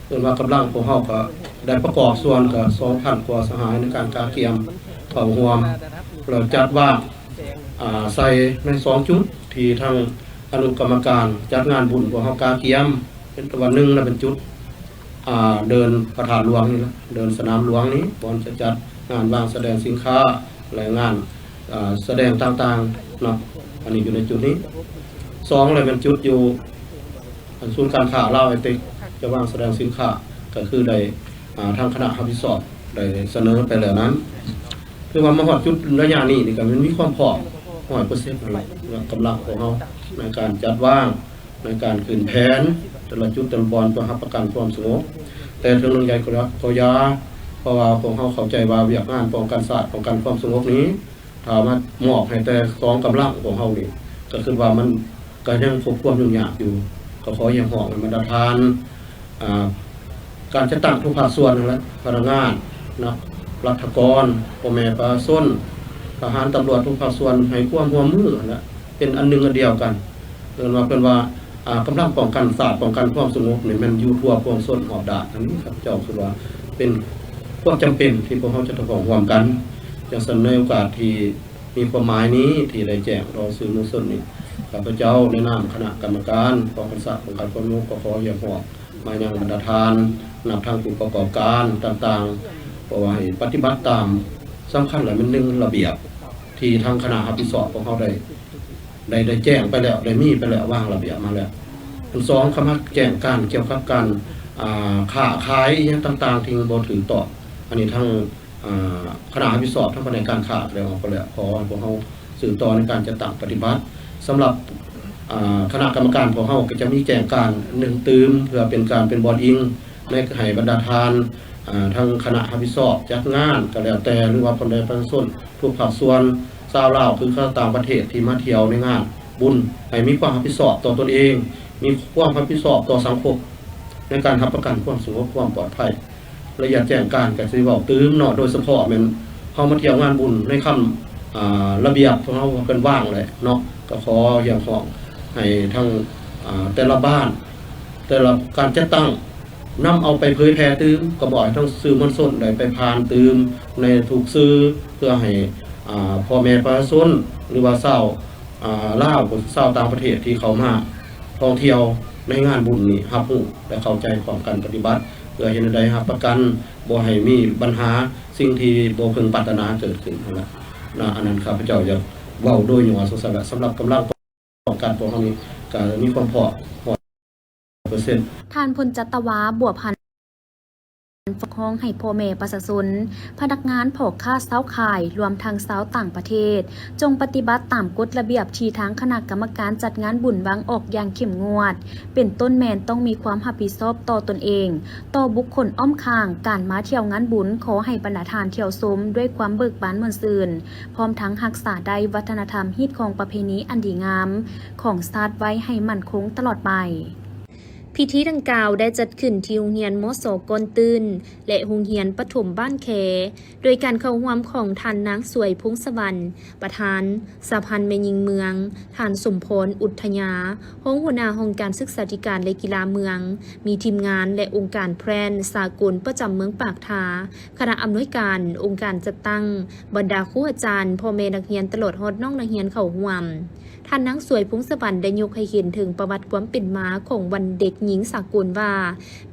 ເອີ້ນວ່າກຳລັງພວກເຮົາກໍໄດ້ປະກອບສ່ວນກໍສອງພັນກວ່າສະຫາຍໃນການກະກຽມເຂົ້າຮ່ວມ ແລ້ວຈັດວາງ ອ່າ ໃສ່ໃນສອງຈຸດທີ່ທາງອະນຸກຳມະການຈັດງານບຸນພວກເຮົາກະກຽມ ເປັນຕົວໜຶ່ງນະ ເປັນຈຸດ ອ່າ ເດີ່ນພະທາດຫຼວງນີ້ລະ ເດີ່ນສະໜາມຫຼວງນີ້ ບ່ອນຈະຈັດງານວາງສະແດງສິນຄ້າ ແລະ ງານ ອ່າ ສະແດງຕ່າງໆເນາະ ອັນນີ້ຢູ່ໃນຈຸດນີ້. ສອງ ລະແມ່ນຈຸດຢູ່ ອັນ ສູນການຄ້າລາວໄອເຕັກ ຈະວາງສະແດງສິນຄ້າ ກໍຄືໄດ້ ອ່າ ທາງຄະນະຮັບຜິດຊອບໄດ້ສະເໜີໄປແລ້ວນັ້ນ ຖືວ່າມາຮອດຈຸດໄລຍະນີ້ນີ້ກໍແມ່ນມີຄວາມພ້ອມຮ້ອຍເປີເຊັນນັ້ນແຫຼະ ກຳລັງຂອງເຮົາໃນການຈັດວາງ ໃນການຂຶ້ນແຜນແຕ່ລະຈຸດແຕ່ລະບ່ອນ ເພື່ອຮັບປະກັນຄວາມສະຫງົບ. ແຕ່ເຖິງເລື່ອງໃດກໍຢ່າ ເພາະວ່າພວກເຮົາເຂົ້າໃຈວ່າວຽກງານປ້ອງກັນຊາດ ປ້ອງກັນຄວາມສະຫງົບນີ້ ຖ້າມາມອບໃຫ້ແຕ່ສອງກຳລັງຂອງເຮົານີ້ ກໍຄິດວ່າມັນກໍຍັງພົບຄວາມຫຍຸ້ງຍາກຢູ່ ກໍຂໍຮຽກຮ້ອງໃຫ້ບັນດາທ່ານ ອ່າ ການຈັດຕັ້ງທຸກພາກສ່ວນຫັ້ນແຫຼະ ພະນັກງານ ນະ ລັດຖະກອນ ພໍ່ແມ່ປະຊາຊົນ ທະຫານ ຕຳຫຼວດ ທຸກພາກສ່ວນໃຫ້ຄວາມຮ່ວມມືຫັ້ນແຫຼະ ເປັນອັນໜຶ່ງອັນດຽວກັນ. ເອີ້ນວ່າ ເພິ່ນວ່າ ອ່າ ກຳລັງປ້ອງກັນຊາດ ປ້ອງກັນຄວາມສະຫງົບນີ້ແມ່ນຢູ່ທົ່ວປວງຊົນຮອບດ້ານ. ອັນນີ້ຂ້າພະເຈົ້າຄິດວ່າເປັນຄວາມຈຳເປັນທີ່ພວກເຮົາຈະຕ້ອງຮ່ວມກັນ. ຈັ່ງຊັ້ນ ໃນໂອກາດທີ່ມີຄວາມໝາຍນີ້ ທີ່ໄດ້ແຈ້ງຕໍ່ສື່ມວນຊົນນີ້ ຂ້າພະເຈົ້າໃນນາມຄະນະກຳມະການປ້ອງກັນຊາດ ປ້ອງກັນຄວາມສະຫງົບ ກໍຂໍຮຽກຮ້ອງ ມາຍັງບັນດາທ່ານ ນັບທັງຜູ້ປະກອບການຕ່າງໆ ເພາະວ່າໃຫ້ປະຕິບັດຕາມ ສຳຄັນລະແມ່ນໜຶ່ງລະບຽບທີ່ທາງຄະນະຮັບຜິດຊອບຂອງເຮົາໄດ້ ໄດ້ ໄດ້ແຈ້ງໄປແລ້ວ ໄດ້ມີໄປແລ້ວ ວາງລະບຽບມາແລ້ວ. ອັນສອງ ຄຳວ່າແຈ້ງການກ່ຽວກັບການ ອ່າ ຄ້າຂາຍອີ່ຫຍັງຕ່າງໆ ທີ່ບໍ່ຖືກຕ້ອງ ອັນນີ້ທາງ ອ່າ ຄະນະຮັບຜິດຊອບທາງພະແນກການຄ້າໄດ້ອອກໄປແລ້ວ ຂໍໃຫ້ພວກເຮົາສືບຕໍ່ໃນການຈັດຕັ້ງປະຕິບັດ. ສຳລັບ ອ່າ ຄະນະກຳມະການພວກເຮົາກໍຈະມີແຈ້ງການໜຶ່ງຕື່ມ ເພື່ອເປັນການເປັນບ່ອນອີງໃນ ໃຫ້ບັນດາທ່ານ ອ່າ ທັງຄະນະຮັບຜິດຊອບຈັດງານກໍແລ້ວແຕ່ ຫຼືວ່າພໍ່ແມ່ປະຊາຊົນທຸກພາກສ່ວນ ຊາວລາວ ຫຼືຊາວຕ່າງປະເທດທີ່ມາທ່ຽວໃນງານບຸນ ໃຫ້ມີຄວາມຮັບຜິດຊອບຕໍ່ຕົນເອງ, ມີຄວາມຮັບຜິດຊອບຕໍ່ສັງຄົມ ໃນການຮັບປະກັນຄວາມສະຫງົບຄວາມປອດໄພ. ລະອຽດແຈ້ງການກໍຊິເວົ້າຕື່ມເນາະ ໂດຍສະເພາະແມ່ນເຮົາມາທ່ຽວງານບຸນໃນຄຳ ອ່າ ລະບຽບຂອງເຮົາເພິ່ນວາງແຫຼະເນາະ ກໍຂໍຮຽກຮ້ອງໃຫ້ທັງ ອ່າ ແຕ່ລະບ້ານ ແຕ່ລະການຈັດຕັ້ງ ນຳເອົາໄປເຜີຍແຜ່ຕື່ມ ກໍບອກໃຫ້ທັງສື່ມວນຊົນໄດ້ໄປຜ່ານຕື່ມໃນທຸກສື່ ເພື່ອໃຫ້ ອ່າ ພໍ່ແມ່ປະຊາຊົນ ຫຼືວ່າຊາວ ອ່າ ລາວ ຊາວຕ່າງປະເທດທີ່ເຂົ້າມາທ່ອງທ່ຽວໃນງານບຸນນີ້ ຮັບຮູ້ ແລະ ເຂົ້າໃຈພ້ອມກັນປະຕິບັດ ເພື່ອເຮັດແນວໃດຮັບປະກັນບໍ່ໃຫ້ມີບັນຫາສິ່ງທີ່ບໍ່ເພິ່ງປາດຖະໜາເກີດຂຶ້ນຫັ້ນລະນະ. ອັນນັ້ນຂ້າພະເຈົ້າຢາກເວົ້າໂດຍຫຍໍ້ ສຳລັບ ສຳລັບກຳລັງປ້ອງກັນພວກເຮົານີ້ກໍມີຄວາມພ້ອມຮ້ອຍເປີເຊັນ. ທ່ານ ພົນຈັດຕະວາ ບົວພັນ ຟ້ອງຮ້ອງໃຫ້ພໍ່ແມ່ປະຊາຊົນ, ພະນັກງານ, ພໍ່ຄ້າຊາວຂາຍ, ລວມທັງຊາວຕ່າງປະເທດ, ຈົ່ງປະຕິບັດຕາມກົດລະບຽບທີ່ທາງຄະນະກຳມະການຈັດງານບຸນວາງອອກຢ່າງເຂັ້ມງວດ, ເປັນຕົ້ນແມ່ນຕ້ອງມີຄວາມຮັບຜິດຊອບຕໍ່ຕົນເອງ, ຕໍ່ບຸກຄົນອ້ອມຂ້າງ. ການມາທ່ຽວງານບຸນ ຂໍໃຫ້ບັນດາທ່ານທ່ຽວຊົມດ້ວຍຄວາມເບີກບານມ່ວນຊື່ນ, ພ້ອມທັງຮັກສາໄດ້ວັດທະນະທຳ, ຮີດຄອງ, ປະເພນີອັນດີງາມຂອງຊາດໄວ້ໃຫ້ໝັ້ນຄົງຕະຫຼອດໄປ. ພິທີດັ່ງກ່າວໄດ້ຈັດຂຶ້ນທີ່ໂຮງຮຽນ ມສ ກ່ອນຕື່ນ ແລະ ໂຮງຮຽນປະຖົມບ້ານແຄ, ໂດຍການເຂົ້າຮ່ວມຂອງທ່ານນາງສວຍ ພົງສະຫວັນ ປະທານສະຫະພັນແມ່ຍິງເມືອງ, ທ່ານ ສົມພອນ ອຸດທະຍາ ຮອງຫົວໜ້າຫ້ອງການສຶກສາທິການ ແລະ ກິລາເມືອງ, ມີທີມງານ ແລະ ອົງການແພຣນສາກົນປະຈຳເມືອງປາກທາ, ຄະນະອຳນວຍການ, ອົງການຈັດຕັ້ງ, ບັນດາຄູອາຈານ, ພໍ່ແມ່ນັກຮຽນ ຕະຫຼອດຮອດນ້ອງນັກຮຽນເຂົ້າຮ່ວມ. ທ່ານນາງສວຍ ພົງສະຫວັນ ໄດ້ຍົກໃຫ້ເຫັນເຖິງປະຫວັດຄວາມເປັນມາຂອງວັນເດັກຍິງສາກົນວ່າ,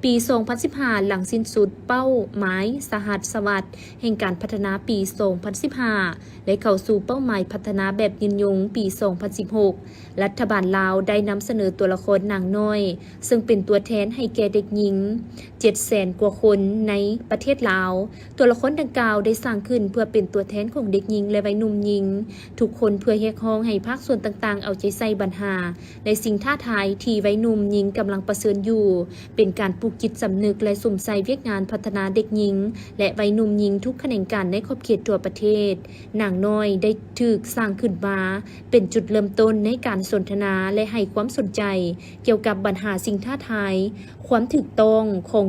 ປີສອງພັນສິບຫ້າ ຫຼັງສິ້ນສຸດເປົ້າໝາຍສະຫັດສະຫວັດແຫ່ງການພັດທະນາປີສອງພັນສິບຫ້າ ແລະ ເຂົ້າສູ່ເປົ້າໝາຍພັດທະນາແບບຍືນຍົງປີສອງພັນສິບຫົກ, ລັດຖະບານລາວໄດ້ນຳສະເໜີຕົວລະຄອນນາງນ້ອຍ ເຊິ່ງເປັນຕົວແທນໃຫ້ແກ່ເດັກຍິງເຈັດແສນກວ່າຄົນໃນປະເທດລາວ. ຕົວລະຄອນດັ່ງກ່າວໄດ້ສ້າງຂຶ້ນເພື່ອເປັນຕົວແທນຂອງເດັກຍິງ ແລະ ໄວໜຸ່ມຍິງທຸກຄົນ ເພື່ອຮຽກຮ້ອງໃຫ້ພາກສ່ວນຕ່າງໆເອົາໃຈໃສ່ບັນຫາ ແລະ ສິ່ງທ້າທາຍທີ່ໄວໜຸ່ມຍິງກຳລັງປະເຊີນຢູ່, ເປັນການປູກຈິດສຳນຶກ ແລະ ສຸມໃສ່ວຽກງານພັດທະນາເດັກຍິງ ແລະ ໄວໜຸ່ມຍິງທຸກຂະແໜງການໃນຂອບເຂດທົ່ວປະເທດ. ນາງນ້ອຍໄດ້ຖືກສ້າງຂຶ້ນມາເປັນຈຸດເລີ່ມຕົ້ນໃນການສົນທະນາ ແລະ ໃຫ້ຄວາມສົນໃຈກ່ຽວກັບບັນຫາສິ່ງທ້າທາຍ, ຄວາມຖືກຕ້ອງຂອງ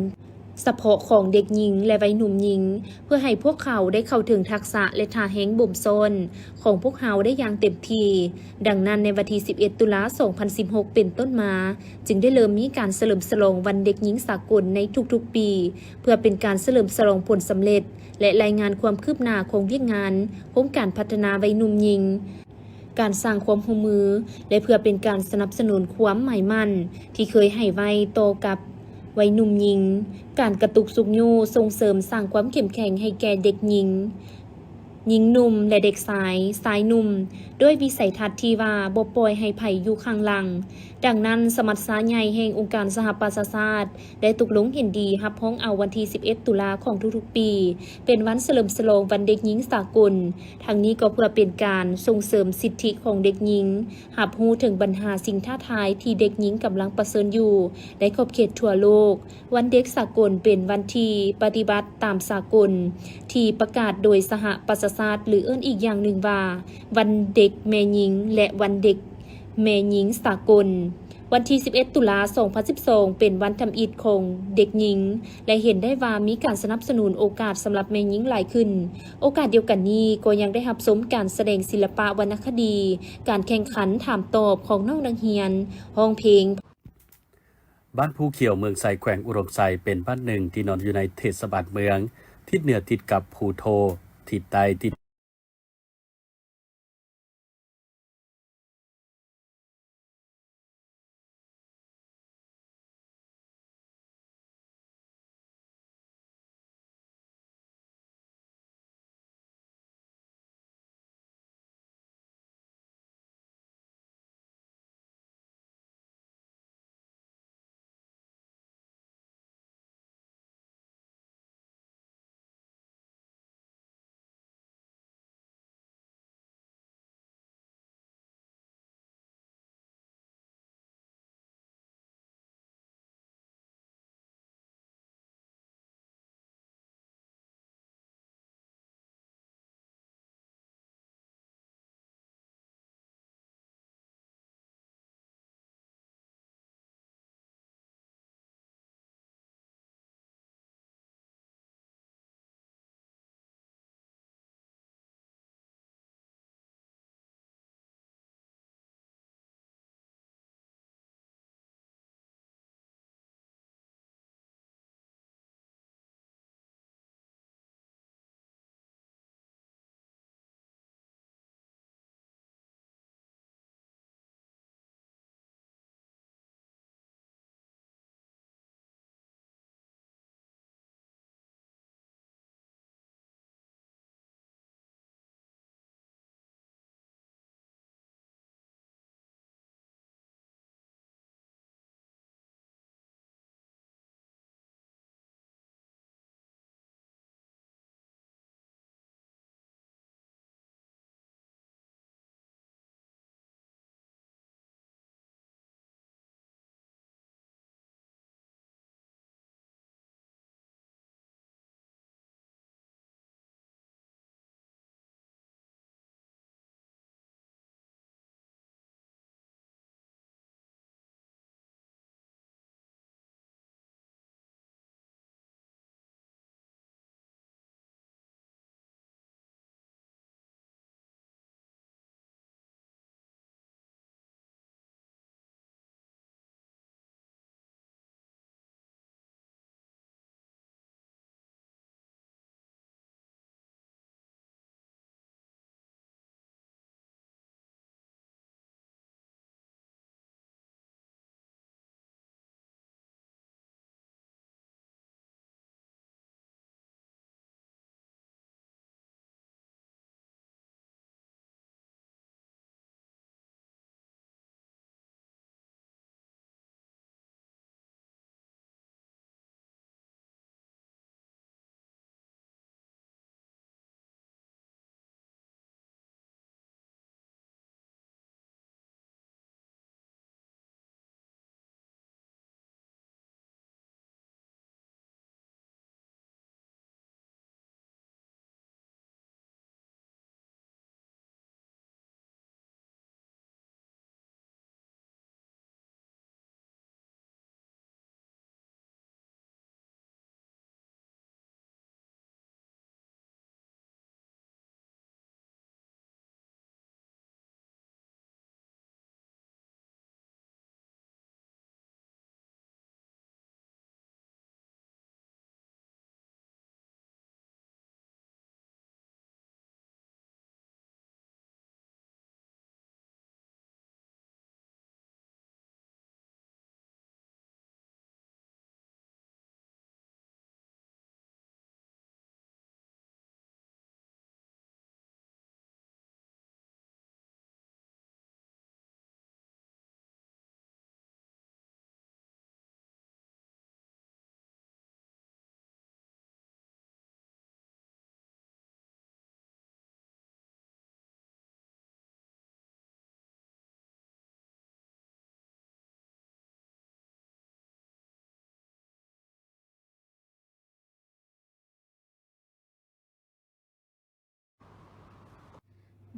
ສະເພາະຂອງເດັກຍິງ ແລະ ໄວໜຸ່ມຍິງ, ເພື່ອໃຫ້ພວກເຂົາໄດ້ເຂົ້າເຖິງທັກສະ ແລະ ທ່າແຮງບົ່ມຊ້ອນຂອງພວກເຮົາໄດ້ຢ່າງເຕັມທີ່. ດັ່ງນັ້ນ, ໃນວັນທີສິບເອັດ ຕຸລາ ສອງພັນສິບຫົກ ເປັນຕົ້ນມາ, ຈຶ່ງໄດ້ເລີ່ມມີການສະເຫຼີມສະຫຼອງວັນເດັກຍິງສາກົນໃນທຸກໆປີ, ເພື່ອເປັນການສະເຫຼີມສະຫຼອງຜົນສຳເລັດ ແລະ ລາຍງານຄວາມຄືບໜ້າຂອງວຽກງານໂຄງການພັດທະນາໄວໜຸ່ມຍິງ, ການສ້າງຄວາມຮ່ວມມື ແລະ ເພື່ອເປັນການສະໜັບສະໜູນຄວາມໝາຍໝັ້ນທີ່ເຄີຍໃຫ້ໄວ້ຕໍ່ກັບໄວໜຸ່ມຍິງ, ການກະຕຸກຊຸກຍູ້, ສົ່ງເສີມສ້າງຄວາມເຂັ້ມແຂງໃຫ້ແກ່ເດັກຍິງ, ຍິງໜຸ່ມ ແລະ ເດັກຊາຍ, ຊາຍໜຸ່ມ, ດ້ວຍວິໄສທັດທີ່ວ່າບໍ່ປ່ອຍໃຫ້ໃຜຢູ່ຂ້າງຫຼັງ. ດັ່ງນັ້ນ, ສະມັດຊາໃຫຍ່ແຫ່ງອົງການສະຫະປະຊາຊາດ ໄດ້ຕົກລົງເຫັນດີຮັບຮອງເອົາວັນທີສິບເອັດ ຕຸລາຂອງທຸກໆປີ ເປັນວັນສະເຫຼີມສະຫຼອງວັນເດັກຍິງສາກົນ. ທັງນີ້ກໍເພື່ອເປັນການສົ່ງເສີມສິດທິຂອງເດັກຍິງ, ຮັບຮູ້ເຖິງບັນຫາສິ່ງທ້າທາຍທີ່ເດັກຍິງກຳລັງປະເຊີນຢູ່ໃນຂອບເຂດທົ່ວໂລກ. ວັນເດັກສາກົນເປັນວັນທີ່ປະຕິບັດຕາມສາກົນທີ່ປະກາດໂດຍສະຫະປະຊາຊາດ ຫຼື ເອີ້ນອີກຢ່າງໜຶ່ງວ່າ ວັນເດັກແມ່ຍິງ ແລະ ວັນເດັກແມ່ຍິງສາກົນ. ວັນທີສິບເອັດ ຕຸລາ ສອງພັນສິບສອງ ເປັນວັນທຳອິດຂອງເດັກຍິງ ແລະ ເຫັນໄດ້ວ່າມີການສະໜັບສະໜູນໂອກາດສຳລັບແມ່ຍິງຫຼາຍຂຶ້ນ. ໂອກາດດຽວກັນນີ້ກໍຍັງໄດ້ຮັບຊົມການສະແດງສິລະປະວັນນະຄະດີ, ການແຂ່ງຂັນຖາມຕອບຂອງນ້ອງນັກຮຽນ, ຮ້ອງເພງ. ບ້ານພູຂຽວ ເມືອງໄຊ ແຂວງອຸດົມໄຊ ເປັນບ້ານໜຶ່ງທີ່ນອນຢູ່ໃນເທດສະບານເມືອງ, ທິດເໜືອຕິດກັບພູໂທ, ທິດໃຕ້ຕິດ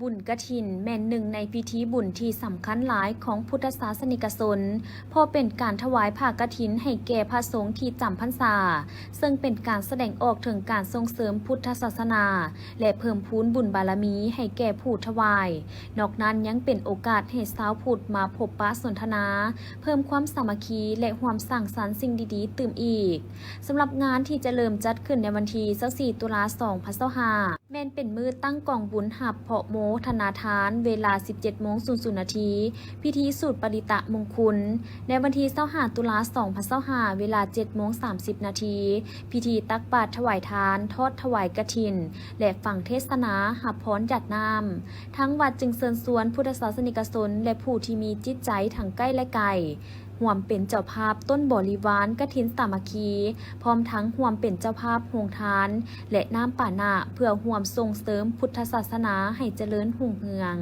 ບຸນກະຖິນແມ່ນໜຶ່ງໃນພິທີບຸນທີ່ສຳຄັນຫຼາຍຂອງພຸດທະສາສະນິກະຊົນ ເພາະເປັນການຖວາຍຜ້າກະຖິນໃຫ້ແກ່ພະສົງທີ່ຈຳພັນສາ, ເຊິ່ງເປັນການສະແດງອອກເຖິງການສົ່ງເສີມພຸດທະສາສະໜາ ແລະ ເພີ່ມພູນບຸນບາລະມີໃຫ້ແກ່ຜູ້ຖວາຍ. ນອກນັ້ນຍັງເປັນໂອກາດໃຫ້ຊາວພຸດມາພົບປະສົນທະນາ, ເພີ່ມຄວາມສາມັກຄີ ແລະ ຮ່ວມສ້າງສັນສິ່ງດີໆຕື່ມອີກ. ສຳລັບງານທີ່ຈະເລີ່ມຈັດຂຶ້ນໃນວັນທີຊາວສີ່ ຕຸລາ ສອງພັນຊາວຫ້າ ແມ່ນເປັນມື້ຕັ້ງກອງບຸນຮັບເພາະໂມທະນາທານ ເວລາ ສິບເຈັດໂມງ ສູນນາທີ, ພິທີສູດປະລິຕະມຸງຄຸນ ໃນວັນທີຊາວຫ້າ ຕຸລາ ສອງພັນຊາວຫ້າ ເວລາ ເຈັດໂມງ ສາມສິບນາທີ, ພິທີຕັກບາດຖວາຍທານ, ທອດຖວາຍກະຖິນ ແລະ ຟັງເທດສະໜາ, ຮັບພອນຢາດນ້ຳ. ທາງວັດຈຶ່ງເຊີນຊວນພຸດທະສາສະນິກະຊົນ ແລະ ຜູ້ທີ່ມີຈິດໃຈທັງໃກ້ ແລະ ໄກ ຮ່ວມເປັນເຈົ້າພາບຕົ້ນບໍລິວານກະຖິນສາມັກຄີ, ພ້ອມທັງຮ່ວມເປັນເຈົ້າພາບໂຮງທານ ແລະ ນ້ຳປານະ ເພື່ອຮ່ວມສົ່ງເສີມພຸດທະສາສະໜາໃຫ້ຈະເລີນຮຸ່ງເຮືອງ.